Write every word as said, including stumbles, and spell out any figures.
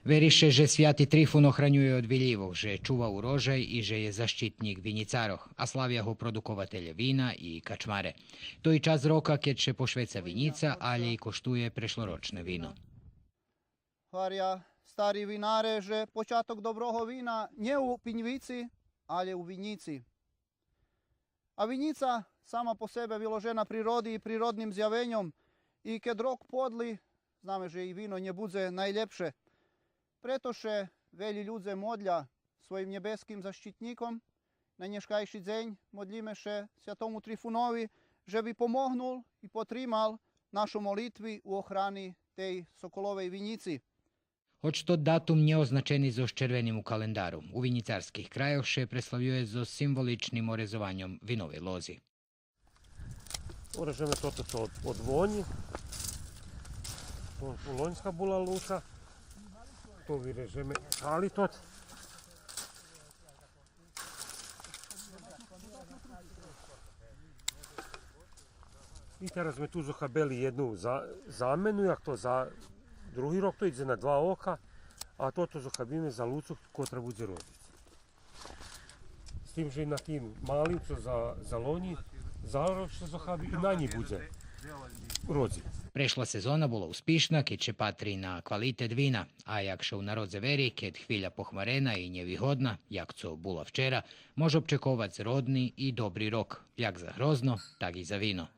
Вери ше же святи Трифун охранює од вилївох, же чува урожай и же є защитнїк винїцарох, а славя го продукователє вина и качмаре. То и час рока кед ше пошвеца винїца, алє и коштує прешлорочне вино. Гваря стари винаре же початок доброго вина нє у пиньвици, алє у винїци. А винїца сама по себе виложена природи и природним зявеньом, и кед рок подли, знаме же и вино нє будзе найлєпше. Прето ше велї людзе модля своїм нєбеским защитнїком. На нєшкайши дзень модлїме ше святому Трифунови же би помогнул и потримал нашу молитви у охрани тей Соколовей винїци. Гоч тот датум нє означени зоз червеним у календару, у винїцарских крайох ше преславює зоз символичним орезованьом виновей лози. Орежеме тото цо од, од лонї. Лон-, лоньска була луца. То вирежеме, али тот. И тераз зме ту зохабели єдну за-, замену, як то за други рок, то идзе на два ока, а тото зохабиме за луцу котра будзе родзиц. З тим же и на тим малим, цо за, за лонї, за рок ше зохаби и на нїх будзе родзиц. Прешла сезона була успишна, кед ше патри на квалитет вина, а як ше у народзе вери, кед хвиля похмарена и нєвигодна, як цо була вчера, може обчековац родни и добри рок, як за грозно, так и за вино.